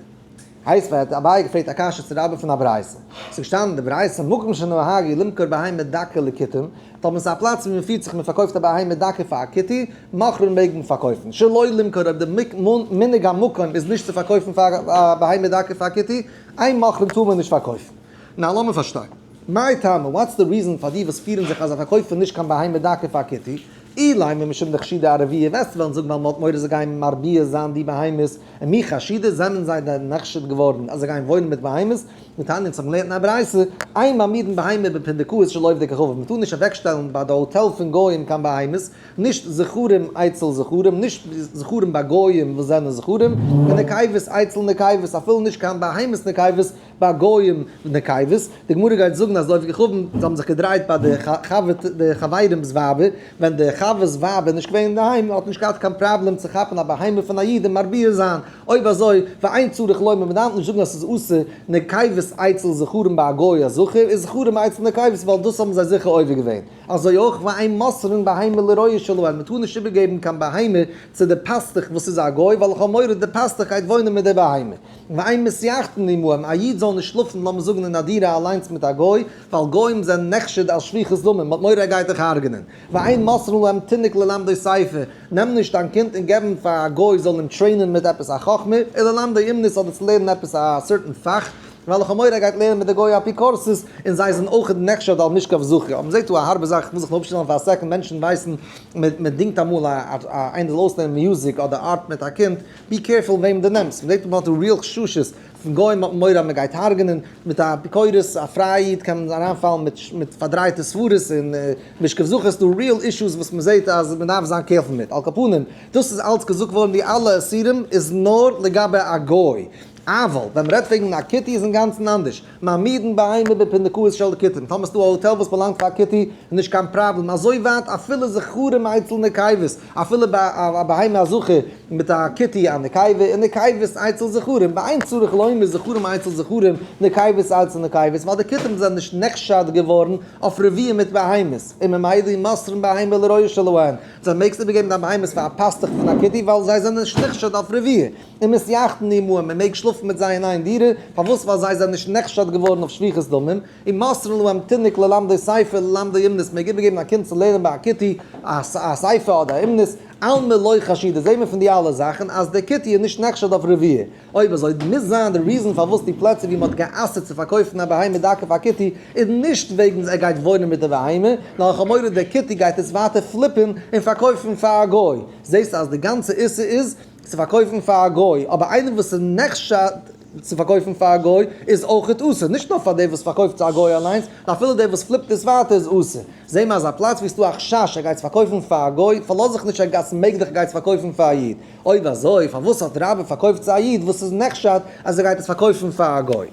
A: הייסט ווען האט אביי געפרעגט א קשיא צו רבה פון א ברייתא? ס'איז געשטאנען אין די ברייתא מקום שנהגו למכור בהמה דקה לכותים, טאמער ס'איז א פלאץ ווי מ'פירט זיך מ'פארקויפט א בהמה דקה פאר א כותי, מכרין מעג מען פארקויפן, שלא למכור אויב די מנהג המקום איז נישט צו פארקויפן פאר א בהמה דקה פאר א כותי, אין מכרין טאר מען נישט פארקויפן. נא לאמיר פארשטיין. מאי טעמא, what's the reason פאר די וואס פירן זיך אז זיי פארקויפן נישט קיין בהמה דקה פאר כותי? אילימא משום דחשידי ארבויי, וועסטו וועלן זאגן ווייל מ'האט מורא זיי גייען מרביע זיין די בהמות, ומי חשידי זענען זיי דען נחשד געווארן אז זיי גייען וואוינען מיט בהמות? דתניא אונז האבן געלערנט אין א ברייתא, אין מעמידין בהמה בפונדקאות של עובדי כוכבים, מ'טאר נישט אוועקשטעלן ביי די האטעל פון גוים קיין בהמות, נישט זכרים אצל זכרים, נישט זכרים ביי גוים וואס זענען זכרים, ונקבות אצל נקבות, אפילו נישט קיין בהמות נקבות, ביי גוים נקבות, די גמרא גייט זאגן אז עובדי כוכבים זיי האבן זיך געדרייט ביי די חבר די חברים'ס ווייבער, ווען די חבר'ס ווייב איז נישט געווען אינדערהיים האט נישט געהאט קיין פראבלעם צו כאפן א בהמה פון א איד און מרביע זיין, אויב אזוי ואין צריך לומר מען דארף נישט זאגן אז ס'איז אסור נקבות אצל זכרים ביי א גוי א זכר איז זכרים אצל נקבות ווייל דאס האבן זיי זיכער עובר געווען, אזוי אויך ואין מוסרין בהמה לרועה שלהם מען טאר נישט איבערגעבן קיין בהמה צו די פאסטוך וואס איז א גוי ווייל איך האב מורא די פאסטוך גייט וואוינען מיט די בהמה. ואין מתייחדין עמהם, א איד זאל נישט שלאפן לאמיר זאגן אין א דירה אליינס מיט א גוי, ווייל גוים זענען נחשד על שפיכות דמים, מ'האט מורא ער גייט דיך הרג'נען. ואין מוסרין להם תינוק ללמדו ספר, נעם נישט דיין קינד און געב אים פאר א גוי זאל אים train ען מיט עפעס א חכמה, או ללמדו אומנות אדער צו לערנען עפעס א certain פאך. ווייל איך האב מורא ער גייט לערנען מיט די גוי אפיקורסות און זיי זענען אויך נחשד על משכב זכר. אבער מ'זעט דא א הארבע זאך, כ'מוז זיך נאר אפשטעלן פאר א second, מענטשן ווייסן מ'דינגט אמאל א איינער זאל אויסלערנען music אדער art מיט א קינד, be careful וועם דו נעמסט, מ'זעט דא מ'האט דא real חששות פון גוים האט מען מורא אז מ'גייט הרג'נען, מיט א אפיקורס א פרייע איד קען מען אריינפאלן מיט מיט פארדרייטע סברות און משכב זכר, ס'דא real issues וואס מ'זעט אז מ'דארף זיין careful מיט, על כל פנים דאס איז אלץ געזאגט געווארן די אלע איסורים איז נאר לגבי א גוי. אבל ווען מ'רעדט וועגן א כותי איז אינגאנצן אנדערש, מעמידין בהמה בפונדקאות של כותים, טאמער ס'דא א האטעל וואס באלאנגט פאר א כותי איז נישט קיין פראבלעם, אזוי ווייט אפילו זכרים אצל נקבות, אפילו ביי א בהמה א זכר מיט א כותי א נקבה, און נקבות אצל זכרים, ואין צריך לומר זכרים אצל זכרים, נקבות אצל נקבות, ווייל די כותים זענען נישט נחשד געווארן אויף רבייה מיט בהמות, און ממילא מוסרין בהמה לרועה שלהן, זיי מעגסט איבערגעבן דיין בהמות פאר א פאסטוך פון א כותי ווייל זיי זענען נישט נחשד אויף רבייה. ומתייחדין עמהם, מען מעג שלאפן מיט זיי אין איין דירה, פארוואס? ווייל זיי זענען נישט נחשד געווארן אויף שפיכות דמים, ומוסרין להם תינוק ללמדו ספר ללמדו אומנות, מען מעג איבערגעבן א קינד צו לערנען ביי א כותי א ספר אדער א אומנות, אלמא לא חשידי, זעהט מען פון די אלע זאכן אז דער כותי איז נישט נחשד אויף רבייה. אויב אזוי מוז זיין די reason פארוואס די פלעצער ווי מען האט גע'אסר'ט צו פארקויפן א בהמה דקה פאר א כותי איז נישט וועגן ער גייט וואוינען מיט די בהמה, נאר איך האב מורא דער כותי גייט עס ווייטער flip ן און פארקויפן פאר א גוי. זעסט אז די גאנצע איסור איז צו פארקויפן פאר א גוי, אבער איינער וואס איז נחשד צו פארקויפן פאר א גוי איז אויכעט אסור, נישט נאר פאר דער וואס פארקויפט צו א גוי אליינס, נאר אפילו דער וואס flip ט עס ווייטער איז אסור. זעה מיר אז א פלאץ ווי ס'דא א חשש ער גייט עס פארקויפן פאר א גוי, פארלאז זיך נישט ער גייט מעגליך גייט עס פארקויפן פאר א איד. אויב אזוי פארוואס האט רבה פארקויפט צו א איד וואס איז נחשד אז ער גייט עס פארקויפן פאר א גוי?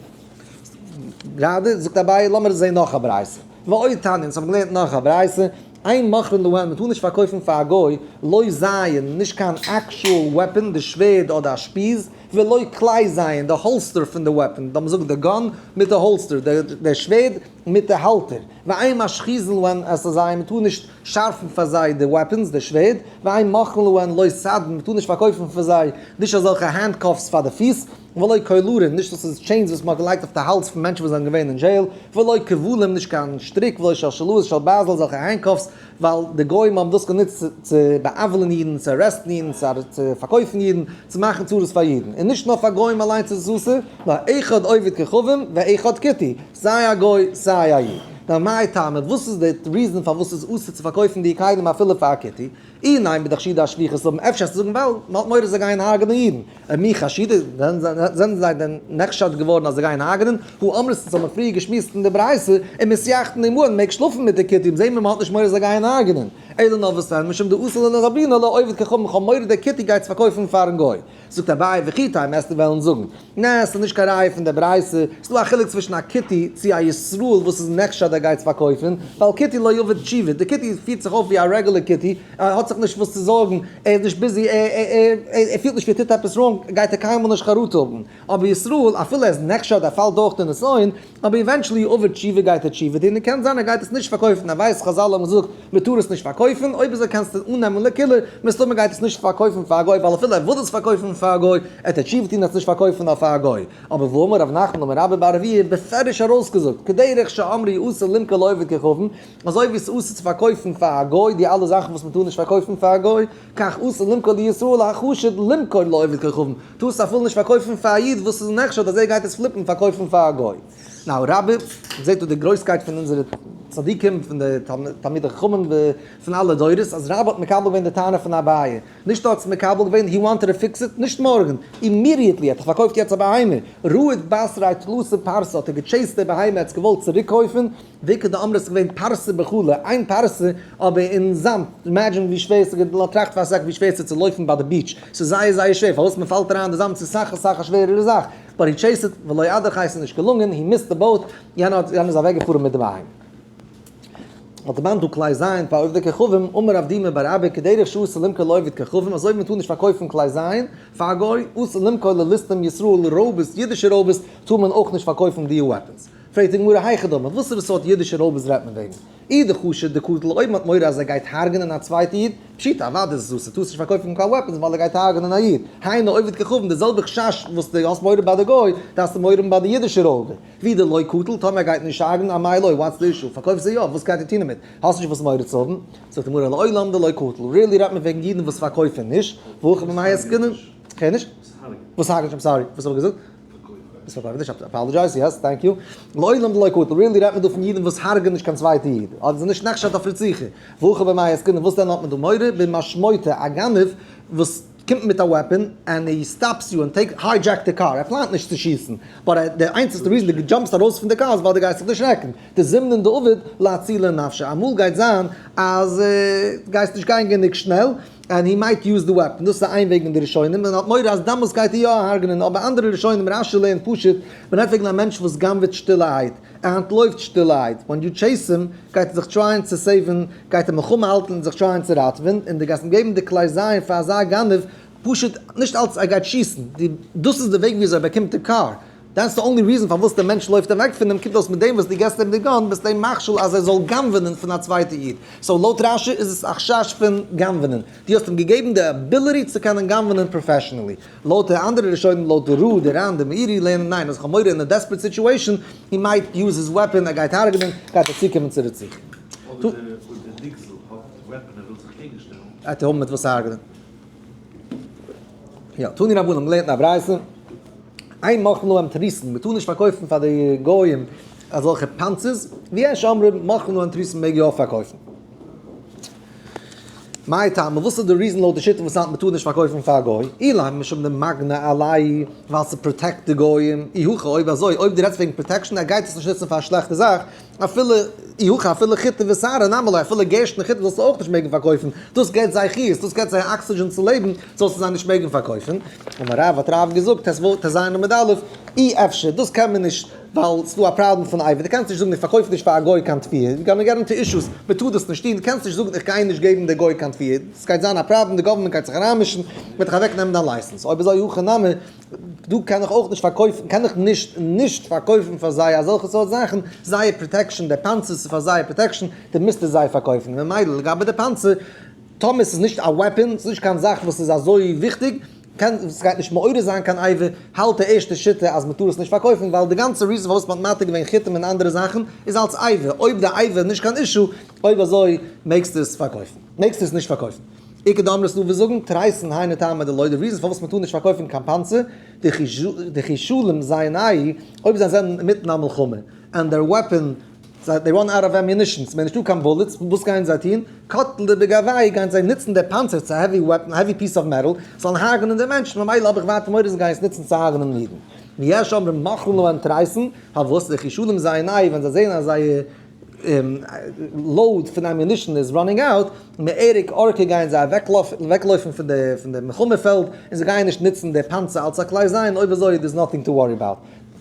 A: גראדע זאגט אביי לאמיר זעהן נאך א ברייתא. ועוד תניא, אונז האבן געלערנט נאך א ברייתא, אין מוכרין להם, מען טאר נישט פארקויפן פאר א גוי, לא זיין, נישט קיין actual weapon, די שווערד אדער א שפיז, ולא כלי זיין, די holster פון די weapon, לאמיר זאגן די gun מיט די holster, די שווערד מיט די האלטער, ואין משחיזין להם את הזיין, מען טאר נישט שארפן פאר זיי די weapons, די שווערד, ואין מוכרין להם לא סדין, מען טאר נישט פארקויפן פאר זיי נישט אזעלכע handcuffs פאר די פיס, ולא קולרים, נישט דאס איז chains וואס מ'האט געלייגט אויף די האלז פון מענטשן וואס זענען געווען אין jail, ולא כבולים, נישט קיין שטריק, ולא שלשלאות של ברזל, אזעלכע handcuffs, ווייל די גוים האבן דאס גענוצט צו בא'עוול'ן אידן, צו arrest ן אידן, צו פארקויפן אידן, צו מאכן צרות פאר אידן. און נישט נאר פאר גוים אליינס איז עס אסור, נאר אחד עובד כוכבים ואחד כותי, סיי א גוי סיי א איד. נאר מאי טעמא, וואס איז די reason פארוואס ס'איז אסור צו פארקויפן די כלים אפילו פאר א כותי? אי ניין מדחשידי שפיכות דמים, אפשר צו זאגן ווייל מ'האט מורא זיי גייען הרג'נען אידן. מי חשידי, זענען זיי דען נחשד געווארן אז זיי גייען הרג'נען? הא אמרת, אונז האבן פריער געשמועסט אין די ברייתא, ומתייחדין עמהן, מ'מעג שלאפן מיט די כותים, זעהן מיר מ'האט נישט מורא זיי גייען הרג'נען. אלא נאר וואס דען, משום דאתי ללגבויי לעובד כוכבים, כ'האב מורא דער כותי גייט עס פארקויפן פארן גוי. זאגט אביי וכי תימא וועסטו וועלן זאגן, נע, ס'איז נישט קיין ראיה פון דער ברייתא, ס'איז דא א חילוק צווישן א כותי צו א ישראל וואס איז נחשד ער גייט עס פארקויפן, ווייל כותי לא עביד תשובה, די כותי פירט זיך אויף ווי א רעגולער כותי, ער האט זיך נישט וואס צו זארגן, ער איז נישט busy, ער פילט נישט ווי ער טוט עפעס wrong, גייט ער קיינמאל נישט חרטה האבן. אבער ישראל, אפילו ער איז נחשד, ער פאלט דורך די נסיון, אבער eventually עביד תשובה גייט ער תשובה טון, און קען זיין ער גייט עס נישט פארקויפן, ער ווייסט חזל האבן געזאגט מען טאר עס נישט פארקויפן, אויב אזוי קענסטו אננעמען לקולא, מסתמא גייט עס נישט פארקויפן פאר א גוי, ווייל אפילו ער וויל עס פארקויפן פאר א גוי, עט ער תשובה טון עס נישט פארקויפן אויף פאר א גוי. אבער והאמר רב נחמן אמר רבה בר אבוה בפירוש ארויסגעזאגט, כדרך שאמרו אסור למכור לעובד כוכבים, אזוי ווי עס איז אסור צו פארקויפן פאר א גוי די אלע זאכן וואס מען טאר נישט פארקויפן פאר א גוי, כך אסור למכור לישראל החשוד למכור לעובד כוכבים, טארסט אפילו נישט פארקויפן פאר א איד וואס איז נחשד אז ער גייט עס flip ן פארקויפן פאר א גוי. now רבה, זעט דא די גרויסקייט פון אונזערע צדיקים, פון די תלמידי חכמים פון אלע דורות, אז רבה האט מקבל געווען די טענה פון אביי, נישט האט עס מקבל געווען, he wanted to fix it, נישט מארגן, immediately האט ער פארקויפט יעצט א בהמה, רהיט בתריה תלתא פרסי האט ער גע chase ט די בהמה, ער האט עס געוואלט צוריק קויפן, ואיכא דאמרי ס'איז געווען פרסה בחלא, איין פרסה אבער אין זאמד, imagine ווי שווער ס'איז געווען, טראכט פאר א sec ווי שווער ס'איז צו לויפן ביי די beach, ס'איז זייער זייער שווער, פארוואס מ'פאלט אריין אין די זאמד ס'איז סאך אסאך א שווערערע זאך, but he chased it, ולא אדרכיה ס'איז נישט געלונגען, he missed the boat, יענער האט יענער איז אוועקגעפארן מיט די בהמה. האט דערמאנט דא כלי זין פאר עובדי כוכבים, אמר רב דימי בר אבא כדרך שאסור למכור לעובד כוכבים, אזוי ווי מ'טאר נישט פארקויפן כלי זין פאר א גוי, אסור למכור לליסטים ישראל רויבערס, אידישע רויבערס טאר מען אויך נישט פארקויפן די weapons. פרעגט די גמרא היכי דמי, וואסערע סארט אידישע רויבערס רעדט מען וועגן? אי דחשיד דקטיל אויב מ'האט מורא אז ער גייט הרג'נען א צווייטע איד, פשיטא אוודאי איז עס אסור, טארסט נישט פארקויפן קיין weapons ווייל ער גייט הרג'נען א איד, היינו עובד כוכבים, די זעלבע חשש וואס דו האסט מורא ביי די גוי, דארפסטו מורא האבן ביי די אידישע רויבער. ואי דלא קטיל, טאמער ער גייט נישט הרג'נען, אמאי לא, what's the issue, פארקויף זיי יא, וואס גייט ער טון דערמיט, האסט נישט וואס מורא צו האבן. זאגט די גמרא לעולם דלא קטיל, really רעדט מען וועגן אידן וואס פארקויפן נישט, והכא במאי עסקינן, כ'הער נישט? וואס הרג'נען נישט, I'm sorry, וואס האב איך געזאגט? Apologize, yes, thank you. לעולם דלא קטיל, really רעדט מען דא פון אידן וואס הרג'ענען נישט קיין צווייטע איד, אדער זענען נישט נחשד אויף רציחה. והכא במאי עסקינן, וואס דען האט מען דא מורא? במשמוטה, א גנב וואס קומט מיט א weapon and he stops you and take hijack די קאר, ער פלאנט נישט צו שיסן, but די איינציגסטע reason דו jump סט ארויס פון די קאר איז ווייל דו גייסט זיך דערשרעקן, דזימנין דעביד לאצולי נפשיה, אמאל גייט זיין אז גייסט נישט גיין גענוג שנעל and he might use the weapon, דאס איז איין וועג אין די ראשונים, מען האט מורא אז דאמאלס גייט ער יא הרג'נען, אבער אנדערע ראשונים, רשי לערנט פשוט, מען רעדט וועגן א מענטש וואס גנב'עט שטילערהייט, ער אנטלויפט שטילערהייט, when you chase אים גייט ער זיך try ען צו save ן, גייט ער מלחמה האלטן און זיך try ען צו ראטעווען, און דו גייסט אים געבן די כלי זיין פאר אזא גנב, פשוט נישט אלץ ער גייט שיסן, דאס איז די וועג ווי אזוי ער באקומט די קאר, that's the only reason פארוואס דער מענטש לויפט אוועק פון אים, קומט אויס מיט דעם וואס דו געבסט אים די gun ביסטו אים מכשיל אז ער זאל גנב'נען פון א צווייטע איד, so לויט רשי איז עס א חשש פון גנב'נען, דו האסט אים געגעבן די ability צו קענען גנב'נען professionally, לויט די אנדערע ראשונים לויט די רא, די רן, די מאירי לערנען ניין אז כ'האב מורא אין א desperate situation he might use his weapon ער גייט הרג'נען גייט ער צוקומען צו רציחה.
D: אדער דער נגזל האט weapon ער וויל זיך קעגנשטעלן.
A: גייט ער האבן מיט וואס צו הרג'נען. יא, תנו רבנן געלערנט אין א ברייתא. אין מוכרין להם תריסין, מען טאר נישט פארקויפן פאר די גויים אזעלכע פאנצערס, ויש אומרים מוכרין להם תריסין מעג יא פארקויפן. מאי טעמא, וואס איז די reason לויט די שיטה וואס האלט מען טאר נישט פארקויפן פאר א גוי? אילימא משום דמגני עלייהו, ווייל ס' protect די גויים, אי הכי אויב אזוי, אויב דו רעדסט וועגן protection, ער גייט עס נישט נוצן פאר א שלעכטע זאך, אפילו אי הכי אפילו חיטה ושערה נמי לא, אפילו גערשטן און חיטה זאלסטו אויך נישט מעגן פארקויפן, דאס געבט זיי חיות, דאס געבט זיי אקסידזשען צו לעבן, זאלסטו זיי נישט מעגן פארקויפן. אמר רב, האט רב געזאגט, ט ו ט ז עמוד א', אי אפשר, דאס קען מען נישט, ווייל ס'דא א פראבלעם פון איבה, דו קענסט נישט זאגן איך פארקויף נישט פאר א גוי קיין תבואה, you gonna get into issues, מען טאר דאס נישט טון, דו קענסט נישט זאגן איך גיי נישט געבן די גוי קיין תבואה, ס'גייט זיין א פראבלעם, די government גייט זיך אריינמישן, מ'וועט דיך אוועקנעמען דיין license, אויב אזוי הכי נמי, דא קען איך אויך נישט פארקויפן, קען איך נישט נישט פארקויפן פאר זיי אזעלכע סארט זאכן, זייער protection, די פאנצערס איז פאר זייער protection, די מוזט עס זיי פארקויפן, ממילא לגבי די פאנצער, טאמער ס'איז נישט א weapon, ס'איז נישט קיין זאך וואס איז אזוי וויכטיג, קען, ס'גייט נישט מעורר זיין קיין איבה, האלט די ערשטע שיטה אז מ'טאר עס נישט פארקויפן, ווייל די גאנצע reason פארוואס מ'האט מתיר געווען חיטים און אנדערע זאכן איז אלס איבה, אויב די איבה איז נישט קיין issue, אויב אזוי מעגסטו עס פארקויפן, מעגסטו עס נישט פארקויפן. איכא דאמרי ס'דא וואס זאגן, תריסין היינו טעמא דלא, די reason פארוואס מ'טאר נישט פארקויפן קיין פאנצער, דכי שלם זיינייהו, אויב זיי זענען אינמיטן א מלחמה, and their weapon, זיי they run out of ammunition, ס'מער נישטא קיין bullets, וואס גייען זיי טון? קטלי בגווייהו גייען זיי נוצן די פאנצער צו א heavy weapon, heavy piece of metal, זאלן הרג'נען די מענטשן, ממילא האב איך ווייטער מורא זיי גייען עס נוצן צו הרג'נען אידן. ויש אומרים מוכרין להם תריסין, פארוואס? דכי שלם זיינייהו, ווען זיי זעען אז זייער load פון ammunition איז running out, מערק ארקע גייען זיי אוועקלויפן פון די מלחמה פעלד, און זיי גייען נישט נוצן די פאנצער אלס א כלי זיין, אויב אזוי there's nothing to worry about.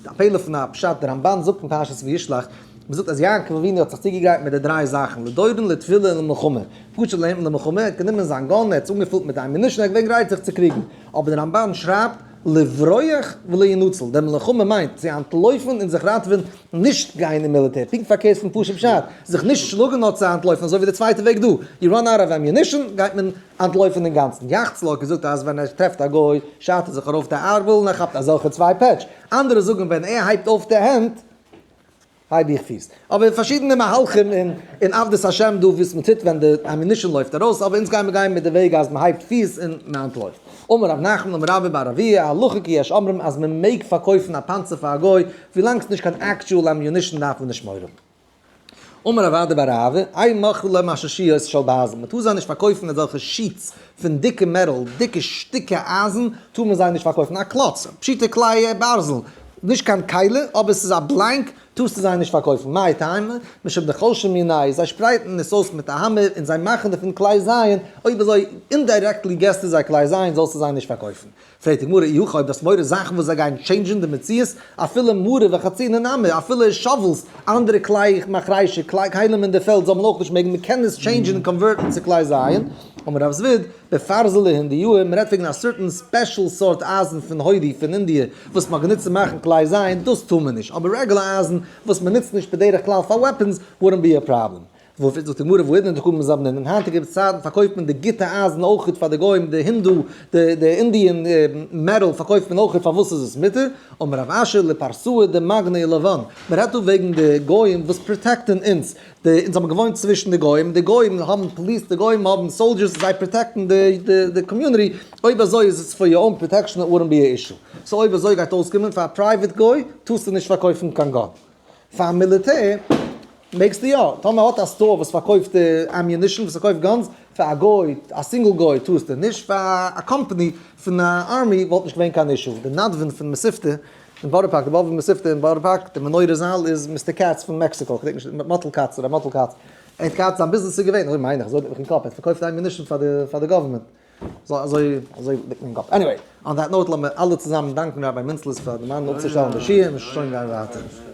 A: א פלא פון א פשט, די רמבן זאגט אין פרשת וישלח, מען זאגט אז יעקב אבינו האט זיך צוגעגרייט מיט די דריי זאכן, לדורון, לתפילה און למלחמה. פשוט לערנט מען למלחמה, ער האט גענומען זיין gun, ער האט עס אנגעפילט מיט ammunition, ער איז געווען גרייט זיך צו קריגן. אבער די רמבן שרייבט, לברוח ולהינצל, די מלחמה מיינט צו אנטלויפן און זיך ראטעווען, נישט גיין אין מיליטער, פונקט פארקערט פון פשוט פשט, זיך נישט שלאגן נאר צו אנטלויפן, אזוי ווי די צווייטע וועג דא, you run out of ammunition, גייט מען אנטלויפן אינגאנצן. יחצל האט געזאגט אז ווען ער טרעפט א גוי שארט ער זיך ארויף די ארבל און ער כאפט אזעלכע צוויי פעטש, אנדערע זאגן ווען ער הייבט אויף די הענט הייב איך פיס. אבער פארשידענע מהלכים אין עבדות השם דא וואס מען טוט ווען די ammunition לויפט ארויס, אבער אונז גיימער גיין מיט די וועג אז מען הייבט פיס און מען אנטלויפט. אמר רב נחמן אמר רבה בר אבוה, הלכה כיש אומרים אז מען מעג פארקויפן א פאנצער פאר א גוי, ווילאנג ס'נישט קיין actual ammunition דארף מען נישט מורא האבן. אמר רב אדא בר אהבה, אין מוכרין להם מששיות של ברזל, מען טאר זיי נישט פארקויפן אזעלכע sheets פון דיקע metal, דיקע שטיקער אייזן, טאר מען זיי נישט פארקויפן, א קלאץ, פשוטע כלי ברזל, נישט קיין כלי, אבער ס'איז א blank, טארסטו זיי נישט פארקויפן, מאי טעמא, משום דחלשין מינייהו, זיי שפרייטן עס אויס מיט א האמער און זיי מאכן דערפון כלי זיין, אויב אזוי indirectly געסטו זיי כלי זיין, זאלסטו זיי נישט פארקויפן. פרעגט די גמרא, אי הכי אויב דאס מורא זאכן וואס זיי גייען change ן די מציאות, אפילו מרא וחצינה נמי, אפילו shovels, אנדערע כלי מחרישה, כלים אין די פעלד זאל מען אויך נישט מעגן, מען קען עס change ן און convert ן צו כלי זיין. אמר רב זביד, בפרזלא הינדיאה, מען רעדט וועגן א certain special סארט אייזן פון הודו, פון אינדיע, וואס מען האט גענוצט צו מאכן כלי זיין, דאס טאר מען נישט, אבער regular אייזן וואס מען נוצט נישט בדרך כלל פאר weapons, wouldn't be a problem. וואו זאגט די גמרא והאידנא דקא מזבנינן, אין היינטיגע צייטן פארקויפט מען די גוטע אייזן אויכעט פאר די גוים, די הינדו, די Indian metal פארקויפט מען אויכעט, פארוואס איז עס מותר? אמר רב אשי לפרסאי דמגני עילוון, מען רעדט דא וועגן די גוים וואס protect ן אונז, די אונז האבן געוואוינט צווישן די גוים, די גוים האבן police, די גוים האבן soldiers, זיי protect ן די community, אויב אזוי איז עס for your own protection it wouldn't be a issue. So אויב אזוי גייט אויסקומען פאר א private גוי טארסטו נישט פארקויפן קיין gun. פאר מיליטער מעגסטו יא. טאמער האט א store וואס פארקויפט ammunition, וואס פארקויפט guns, פאר א גוי, א single גוי טארסטו נישט, פאר א קאמפאני פון א army וואלט נישט געווען קיין issue. די נדבן פון מתיבתא אין בארא פארק, די באבוב'ע מתיבתא אין בארא פארק, די מנורה זאל איז Mister Katz פון מעקסיקא, כ'דענק נישט, מאטל קאץ אדער מאטל קאץ, ער האט געהאט זיין ביזנעס איז געווען, אזוי מיין איך, אזוי ליגט מיך אין קאפ, ער האט פארקויפט ammunition פאר די פאר די government, אזוי אזוי ליגט מיר אין קאפ. Anyway, on that note לאמיר אלע צוזאמען דאנקן Rabbi מינצלעס פאר די מאן אפצושטעלן די שיעור און שוין גיין ווייטער.